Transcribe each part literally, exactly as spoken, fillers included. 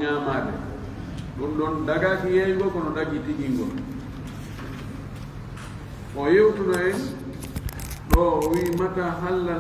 ɲaamaade. Ɗun ɗon dagaaki yeeyugol, kono dagii tigingol. O yewtuno en ɗoo, o wi'i, mata halla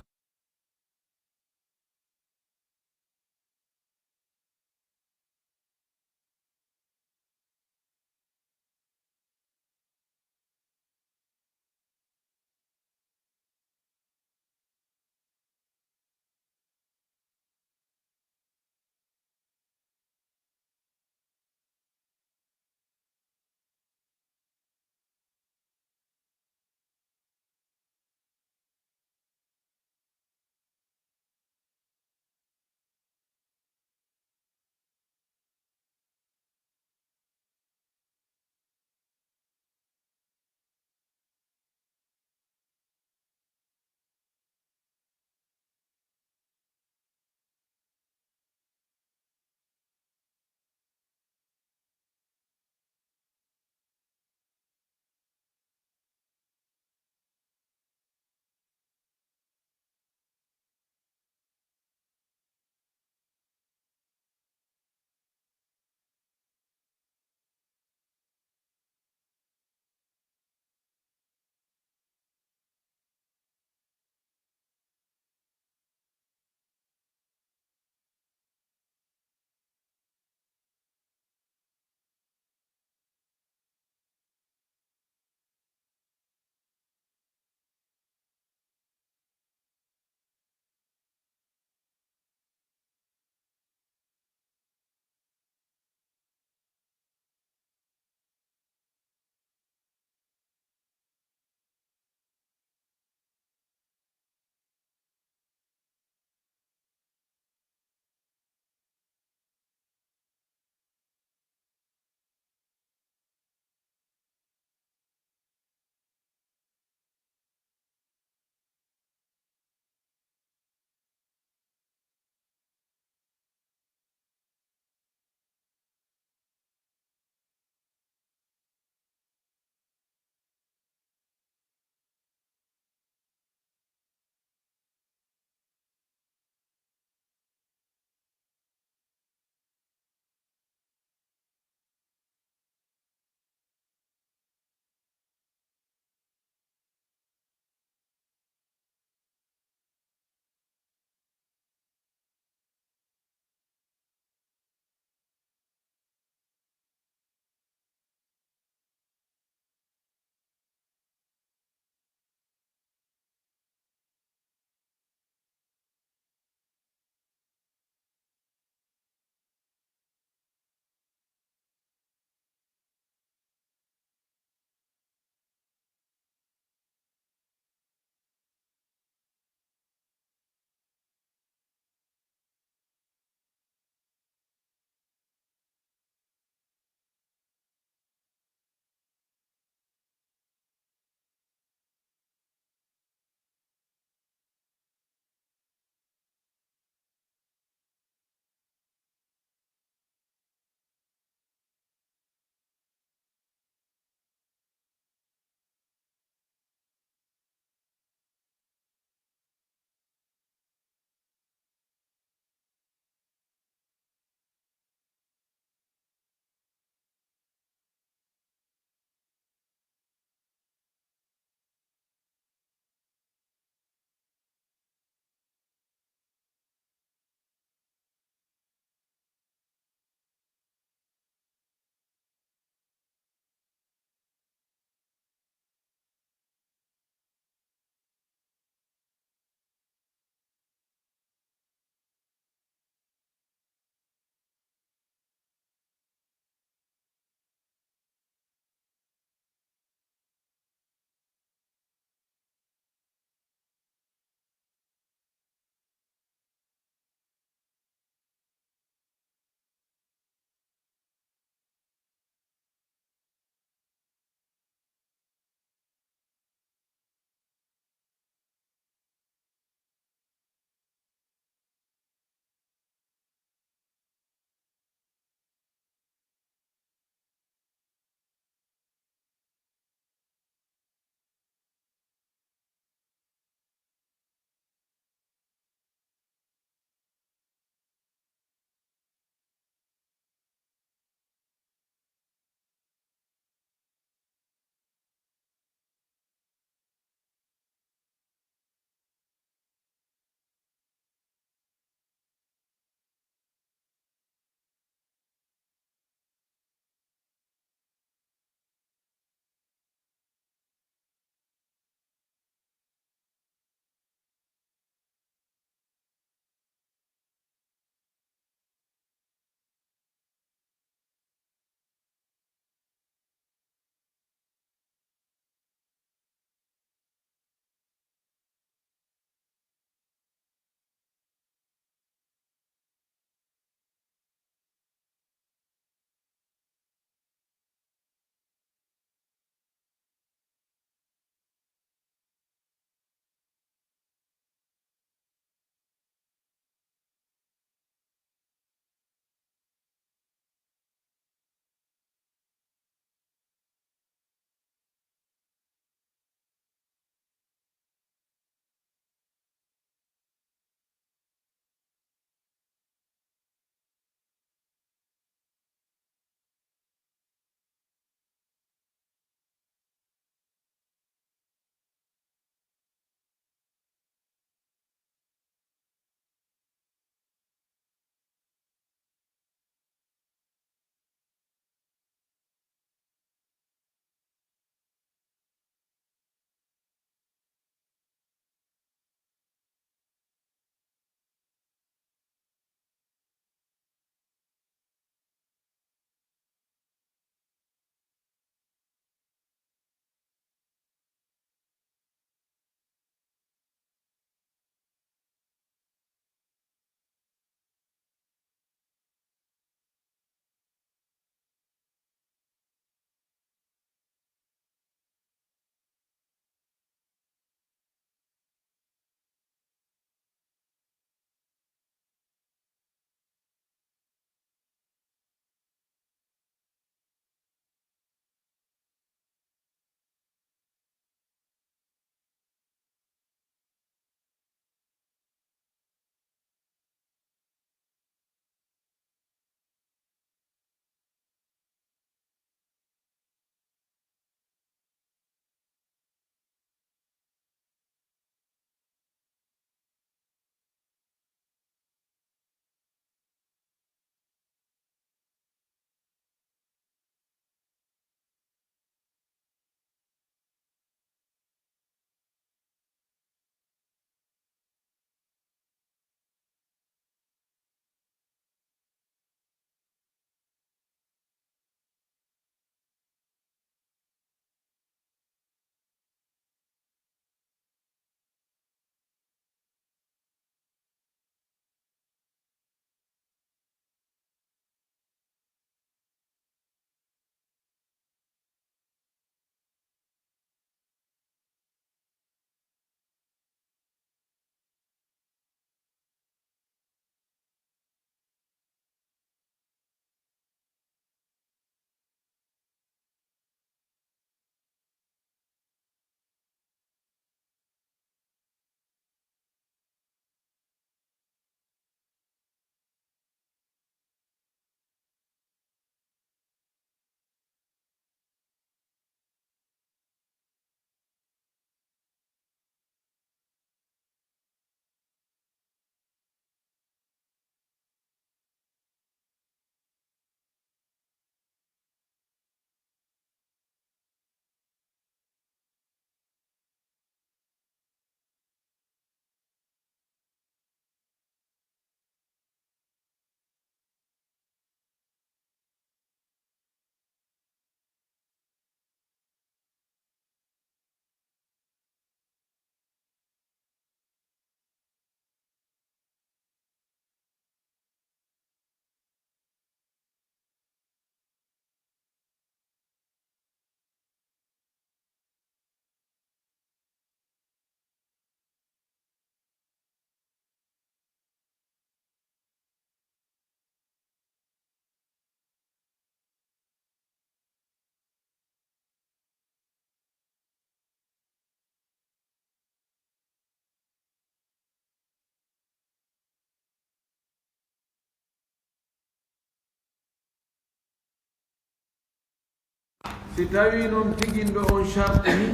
Si tawii non piginɗo on sharti ni,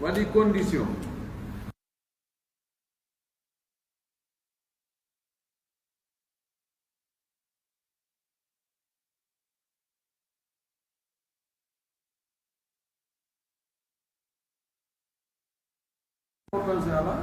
waɗi condition. Importance alaa.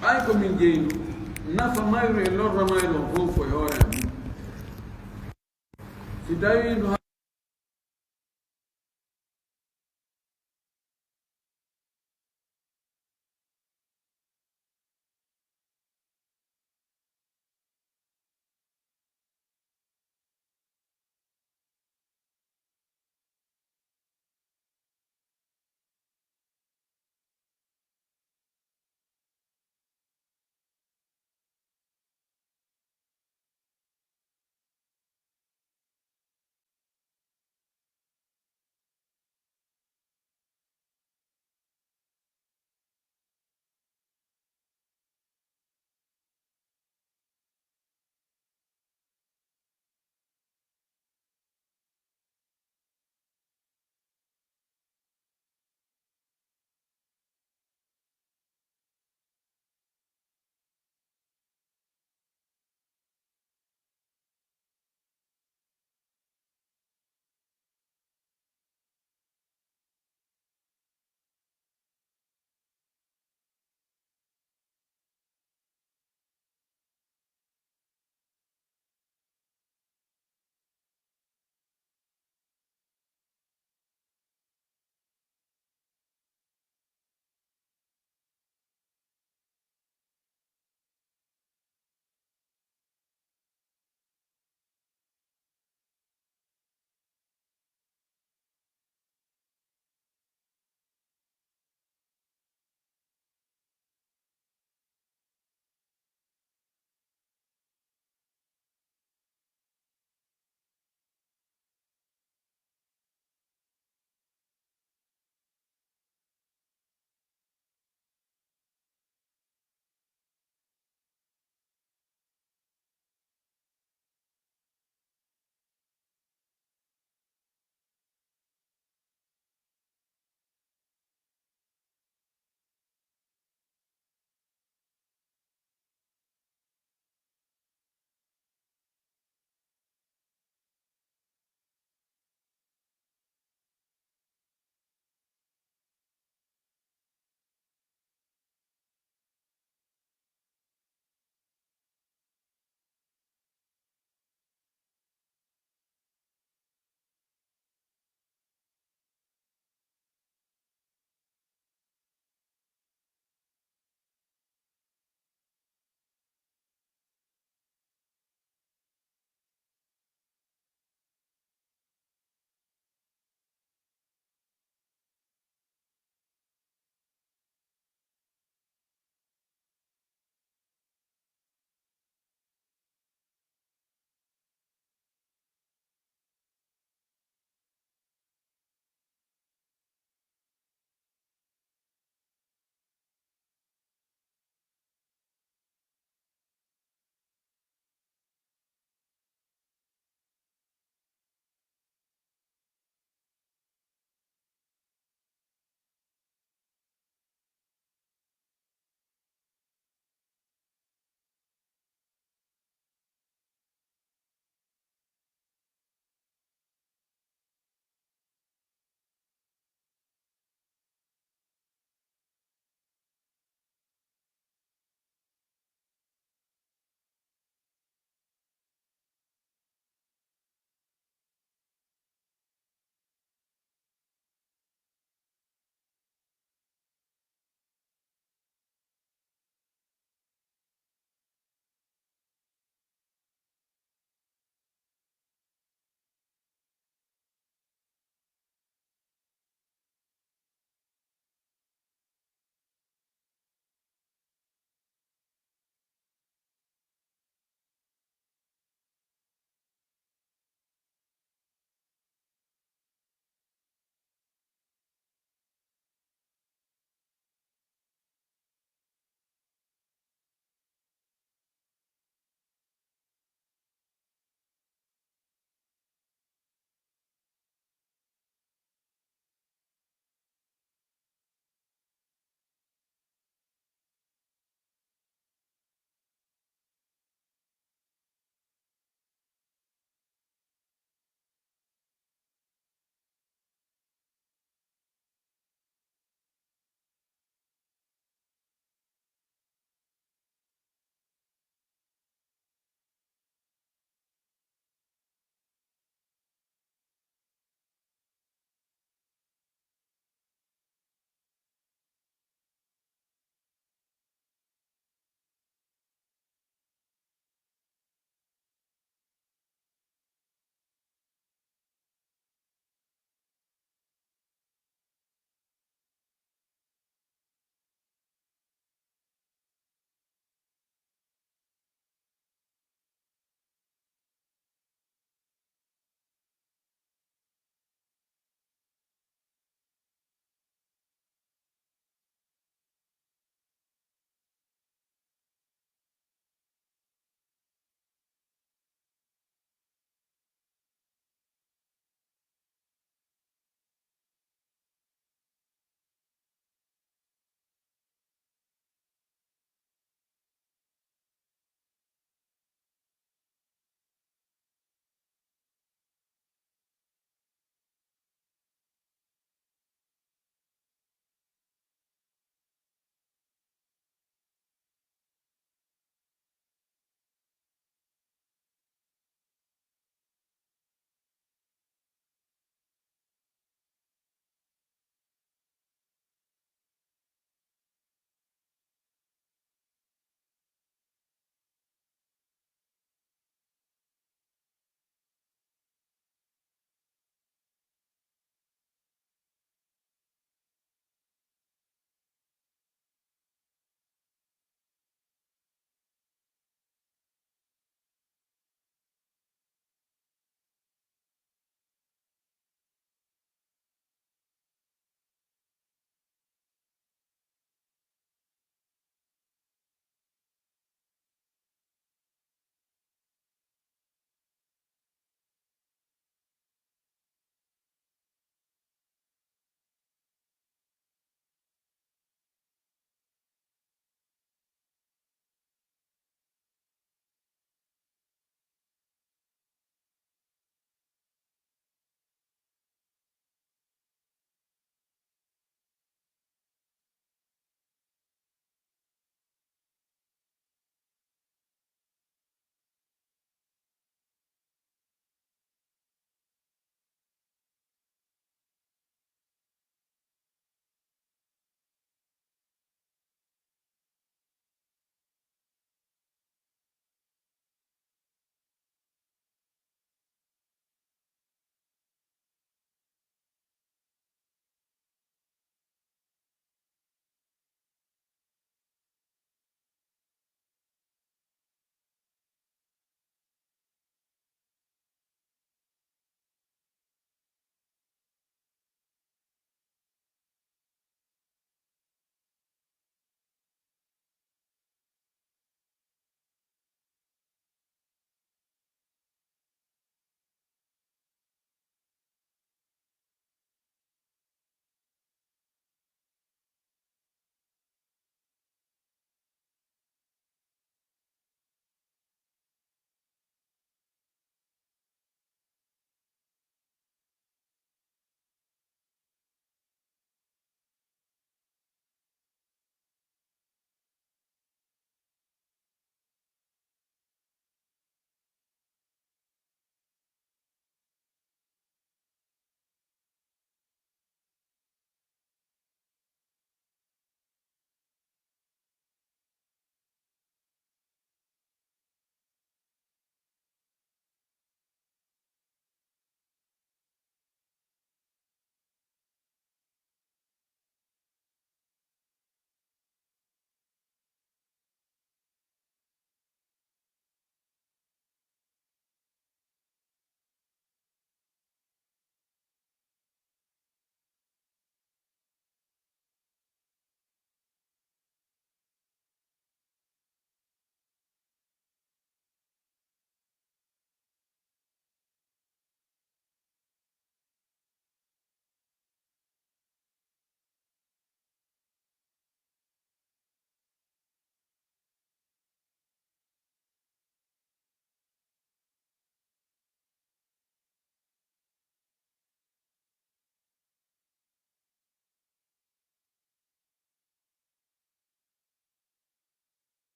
Ɓay ko min jeyi ndu, nafa mayru e lorra mayru on fow ko e hoore am. Si tawii ndu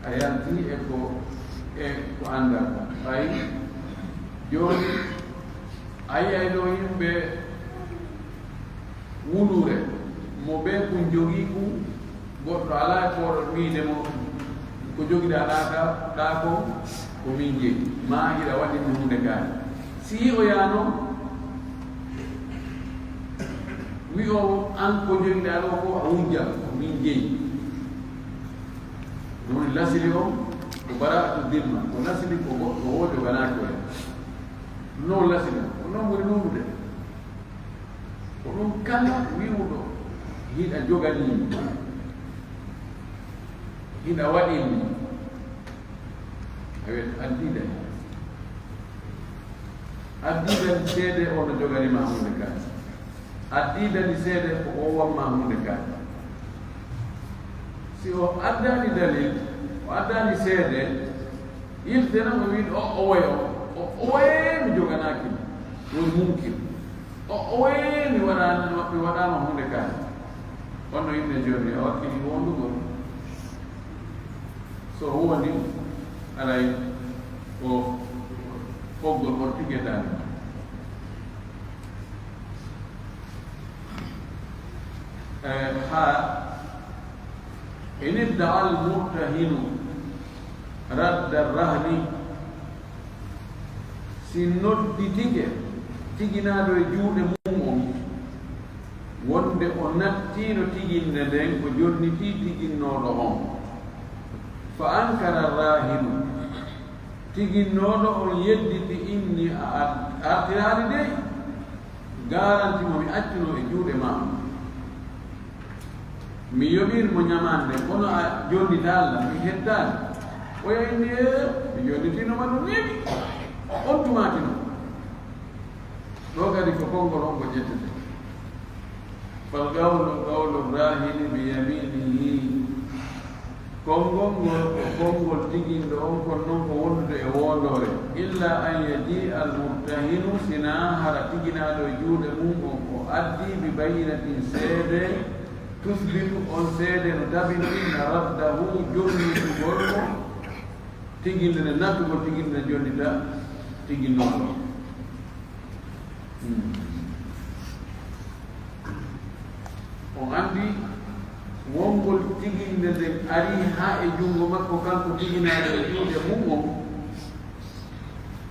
A yalti e ko, e ko anndaa kon. Ɓay jooni, a yi'ay ɗoo yimɓe wuluure, mo bee kun jogii kun, goɗɗo alaa e pooɗo wiide mo, ko jogiɗaa ɗaa ka, ɗaa kon, ko min jeyi. Maa hiɗa waɗi mi huunde kaari. Si yi'oyaa non, wi'o an ko jogiɗaa ɗoo ko a wujja, ko min jeyi. Ɗun woni lasili on, ko baraa'atu dimma, ko lasili ko goɗɗo woo joganaaki on. Non lasili, ko non woni ɗun de. Ko ɗun kala wi'uɗo hiɗa joganii mi, hiɗa waɗini mi, a wi'at addidan. Addidan seede on no joganii ma huunde kaari. Addidan seede ko o waɗi ma huunde kaari. Si o addaani dalil, o addaani seede, yiltena mo wi'ude o, o woyo, o, o woye mi joganaaki mo, woni munkir. O, o woye mi waɗaani, mi waɗaama huunde kaari. On no yimɓe jooni, a wakkili wondugol. So o woni, alay ko ɓoggol on tigi e daande. Eh, haa, in idda'a al-murtahinu radda rahni, si nodditike tiginaaɗo e juuɗe mum on, wonde o nattiino tiginde nden, o jonnitii tiginnooɗo on. Fa ankara raahinu, tiginnooɗo on yedditi inni a ar-, artiraali dey, garanti mo mi accuno e juuɗe maa. Mi yoɓiri mo ñamaande, kono a jonnitaali lan, mi heddaali. Oya inni, ee, mi jonnitiino ma ɗun neeɓi. On tumaati non. Ɗoo kadi ko konngol on ko ƴettete. Fal qawlu qawlu rahini bi yaminihi. Konngol ngol ko konngol tiginɗo on, kono non ko wondude e woondoore. Illa an yaji'a al murtahinu, sinaa hara tiginaaɗo e juuɗe mum on o addi bi bayyinatin seede, tusbitu on seede no tabintinna raddahu jonnitugol mo. Tiginde nde nattugol tiginde nde jonnita tiginnooɗo. Hmm. On anndi wongol tiginde nden ari haa e junngo makko kanko tiginaaɗo e juuɗe mum on.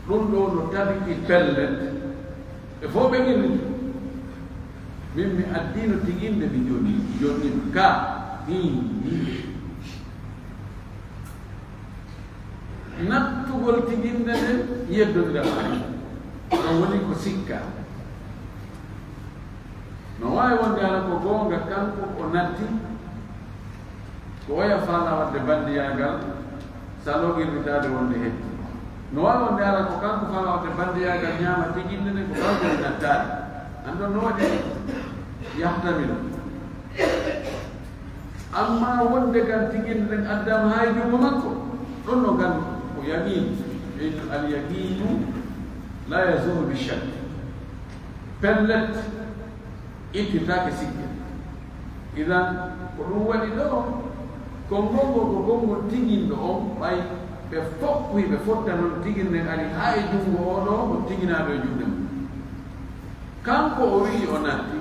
Ɗun ɗoo no tabiti pellet. Ɓe fow ɓe ŋirriti. Min mi addiino tiginde mi jonni, jonni ka. Hii, hii. Nattugol tiginde nden yeddondira maa. Ɗon woni ko sikka. No waawi wonde hara ko goonga kanko o natti, ko oya faalaa waɗde banndiyaagal, saloo qirritaade wonde heddii. No waawi wonde hara ko kanko faalaa waɗde banndiyaagal ñaama tiginde nden, ko kanko o nattaade. An ɗon no waɗi yahtamilu. Ammaa wonde kan tiginde nden addaama haa e junngo makko, ɗon no kan ko yaqiin. Al yaqiinu laa yazuulu bi shakk. Pellet, ittitaake sikke. Idan, ko ɗun waɗi ɗoo, konngol ngol ko konngol tiginɗo on, ɓay ɓe fow ɓe fotta non tiginde nden ari haa e junngo oo ɗoo, mo tiginaaɗo e juuɗe mum. Kanko o wi'i o natti,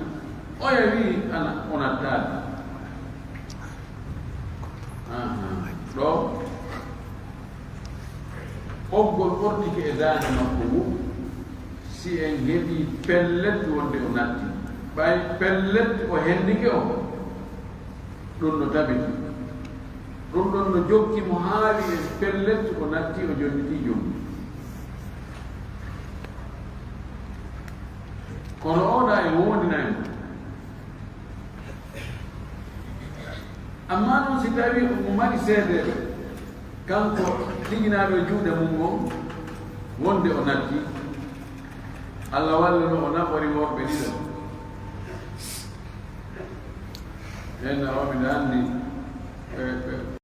oya wi'i ana, o nattaali. Aha, ɗoo, ɓoggol ɓortike e daande makko ngun, si en heɓii pellet wonde o natti. Ɓay pellet o hendike on, ɗun no tabiti. Ɗun ɗon no jokki mo haa wi'en pellet o natti, o jonnitii jom. Kono oo ɗaa e woondinay mo. Ammaa non si tawii omo mari seedeeɓe, kanko tiginaaɗo e juuɗe mum on, wonde o natti, Alla wallu no o naɓori worɓe ɗiɗo. Ɓen na o miɗo anndi, ɓe, ɓe,